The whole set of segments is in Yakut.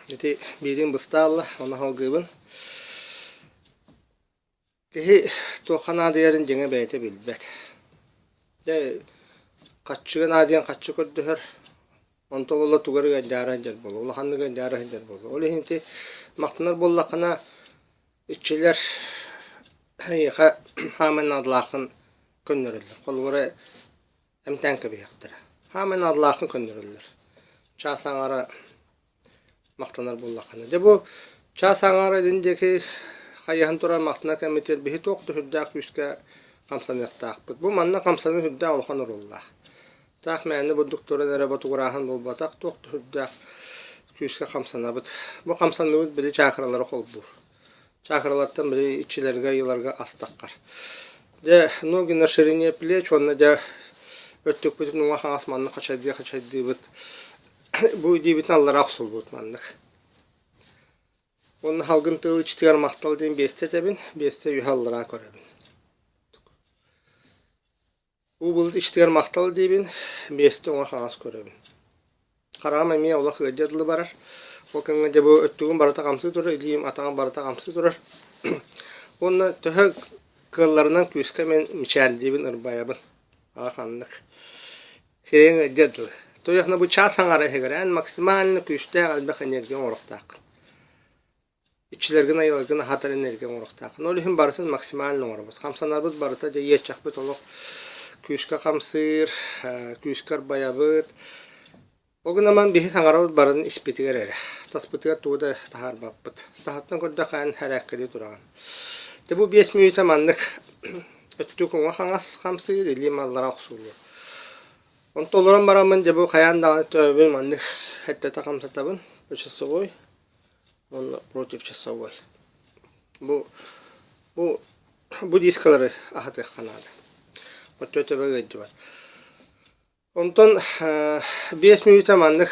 Ити биириҥ быстаалла, ону салгыыбын. Киһи туохха наадыйарын дьиҥэ бэйэтэ билбэт. Дьэ, хаччыга наадыйан хаччы көрдөһөр, онто буолла тугу эрэ ыалдьаары сылдьар буолуо, улаханнык ыалдьаары сылдьар буолуо. Ол иһин ити махтанар буоллаххына, иччилэр эйиэхэ хааман наадалааххын көннөрөллөр. Холобура, эмтээн кэбиһиэхтэрэ. Хааман наадалааххын көннөрөллөр. Чаас аҥара махтанар буоллаххына. Дьэ бу чаас аҥаара илин диэки хайыһан туран махтанар кэммитигэр биһи туох да сүрдээх күүскэ хамсаныахтаахпыт. Бу манна хамсаныы сүрдээх улахан оруоллаах. Таах мээнэ бурдук туран эрэ ботугурааһын буолбатах, туох да сүрдээх күүскэ хамсанабыт. Бу хамсанныбыт били чакралары холбуур. Чакралартан били иччилэргэ, ыйыларга астаххар. Дьэ, ноги на ширине плеч уонна дьэ өттүкпүтүн уҥа-хаҥас манна хачайдыы-хачайдыыбыт. Бу илиибитин аллара охсуллубут маннык. Уонна салгын тыал иччитигэр махтал диэн биэстэ этэбин, биэстэ үһэ аллараа көрөбүн. Уу былыт иччитигэр махтал диибин, биэстэ уҥа-хаҥас көрөбүн. Хараҕым эмиэ олох ыалдьа дылы барар. Ол кэмҥэ дьэ бу өттүгүм барыта хамсыы турар, илиим, атаҕым барыта хамсыы турар. Уонна төһө кыалларынан күүскэ мин мичээрдиибин, ырбайабын. Аҕа ханнык. Сирэйиҥ ыалдьар дылы. Туйахна бу чаас аҥаара иһигэр эн максимально күүстээх элбэх энергия оҥоруохтааххын. Иччилэргин айыларгын аһатар энергия оҥоруохтааххын. Ол иһин барытын максимально оҥоробут. Хамсанарбыт барыта дьэ иэччэхпит олох күүскэ хамсыыр, күүскэ арбайабыт. Ол гынан биһи саҥарабыт барын испитигэр эрэ. Таспытыгар тугу да таһаарбаппыт. Таһыттан көрдөххө эн хэрээккэлии тураҕын. Дьэ бу 5 мүнүүтэ маннык өттүк уҥа-хаҥас хамсыыр, илиим аллара охсуллуо. Онтон олорон бараммын дьэ бу хайаан даҕаны төбөбүн маннык эттэтэ хамсатабын по часовой уонна против часовой. Бу бу бу дискалары аһатыахха наада. Оччо төбө ыалдьыбат. Онтон 5 мүнүүтэ маннык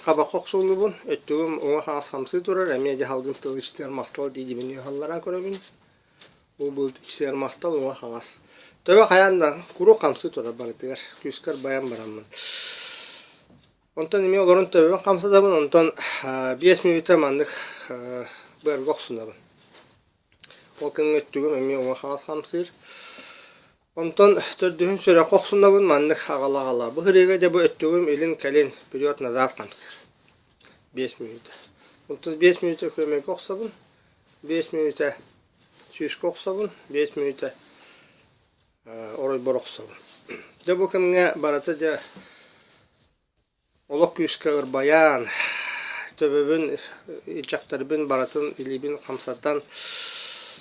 хабахха охсуллубун, өттүгүм уҥа-хаҥас хамсыы турар, эмиэ дьаһалгын тыл иччитигэр махтал дии-диибин үөһэ-аллараа көрөбүн. Бу былыт иччитигэр махтал уҥа-хаҥас. Төбө хайаан да куруук хамсыы турар барытыгар, күүскэр байан бараммын. Онтон эмиэ олорон төбөбүн хамсатабын, онтон 5 мүнүүтэ маннык быарга охсунабын. Ол кэмҥэ өттүгүм эмиэ уҥа-хаҥас хамсыыр. Онтон төрдүһүн сүрэххэ охсунабын маннык аҕала-аҕала. Бу сырыыга дьэ бу өттүгүм илин-кэлин вперед-назад хамсыыр. 5 мүнүүтэ. Онтон 5 мүнүүтэ күөмэйгэ охсобун, 5 мүнүүтэ сүүскэ охсобун, 5 мүнүүтэ оройбор охсобун. Дьэ бу кэмҥэ барыта дьэ Олох күүскэ ырбайан, төбөбүн, илдьэхтэрбин барытын илиибин хамсатан,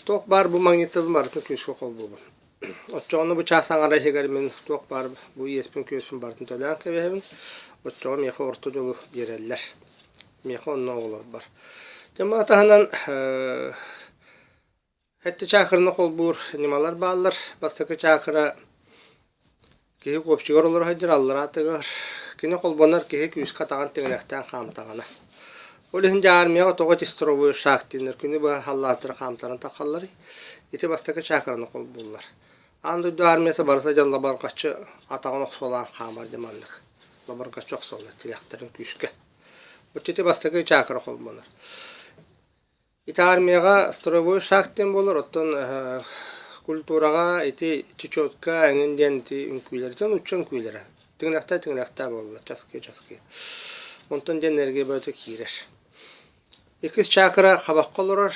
туох баар бу магниттабын барытын күүскэ холбуубун. Оччоҕуна бу чаас аҥара иһигэр мин туох баар бу иэспин-күөспүн барытын төлөөн кэбиһэбин. Оччоҕо миэхэ орто дьолу биэрэллэр. Миэхэ онно оҕолорбор. Дьэ маны таһынан Сэттэ чаакыраны холбуур ньымалар бааллар. Бастакы чаакыра киһи куопчугар олоро сылдьар аллараа тыгар. Кини холбонор киһи күүскэ атаҕын тиҥилэхтээн хаамтаҕына. Ол иһин дьэ армияҕа тоҕо тестировой шаг диэннэр күнү быһа халлааттара хаамтаран таххалларый? Ити бастакы чаакыраны холбууллар. Аан дойду армията барыта дьон лабарҕаччы атаҕын охсуолаан хаамар дьэ маннык. Лабарҕаччы охсоллор тилэхтэрин күүскэ. Оччо ити бастакы чаакыра холбонор. Ити армияҕа строевой шаг диэн буолар, оттон культураҕа ити чечетка эҥин диэн ити үҥкүүлэр, ити нуучча үҥкүүлэрэ. Тиҥилэхтээ-тиҥилэхтээ буоллар, часкыы-часкыы. Онтон диэн энергия бөҕөтө киирэр. Иккис чакра хабахха олорор,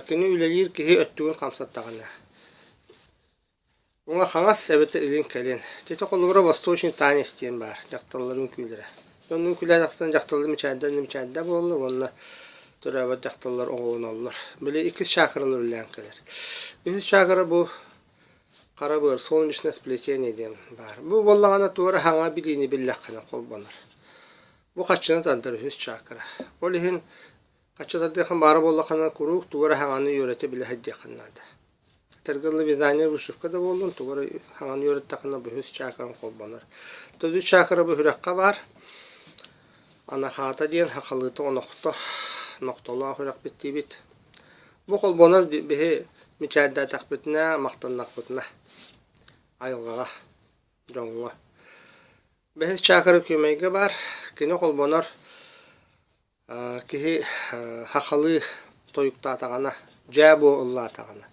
кини үлэлиир киһи өттүгүн хамсаттаҕына. Уҥа хаҥас эбэтэр илин-кэлин. Ити холобура восточный танец диэн баар, дьахталлар үҥкүүлэрэ. Дьон үҥкүүлээтэхтэринэ дьахталлар мичээрдэр мичээрдэ буолаллар уонна төрөөбөт дьахталлар оҕолоноллор. Били иккис чакралар үлэлээн кэлэр. Үһүс чакра бу хара быар, солнечное сплетение диэн баар. Бу буоллаҕына туора хаҥа билиини биллэххинэ холбонор. Бу хаччыны тардар үһүс чакра. Ол иһин хаччы тардыаххын баара буоллаххына куруук тугу эрэ хаҥаны үөрэтэ билэ сылдьыаххын наада. Этэргэ дылы вязание вышивка да буоллун, тугу эрэ хаҥаны үөрэттэххинэ бу үһүс чакраҥ холбонор. Төрдүс чакра бу үрэххэ баар. Анахата диэн сахалыыта онохто, нохтолоох үрэхпит диибит. Бу холбонор биһи мичээрдээтэхпитинэ, махтаннахпытына айылҕаҕа, дьоҥҥо. Бэһис чакра күөмэйгэ баар. Кини холбонор. Киһи сахалыы тойуктаатаҕына, дьээ-буо ыллаатаҕына.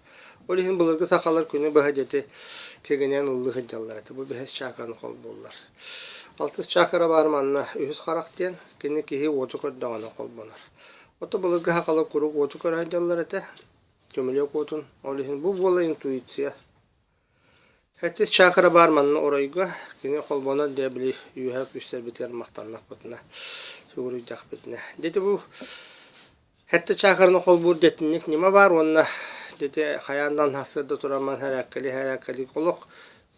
Ол иһин былыргы сахалар күнү быһа дьэти кигинэн ыллыы сылдьаллар этэ. Бу бэһис чакраны холбууллар. Алтыс чакра баар манна үһүс харах диэн, кини киһи уоту көрдөҕүнэ холбонор. Ото былыргы сахалар куруук уоту көрө сылдьаллар этэ, көмүлүөк уотун. Ол иһин бу буола интуиция. Сэттис чакра баар манна оройго, кини холбонор дьэ били үөһэ күүстэрбитигэр махтаннахпытына, сүгүрүйдэхпитинэ. Дьэ бу сэттэ чакраны холбуур дэтинник ньыма баар уонна дьэ хайаан да сарсыарда тураммын сэрээккэлии-сэрээккэлии олох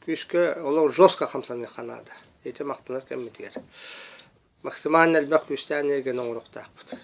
күүскэ, олох жестко хамсаныахха наада. Ити махтанар кэммитигэр. Максимально элбэх күүстээх энергияны оҥоруохтаахпыт.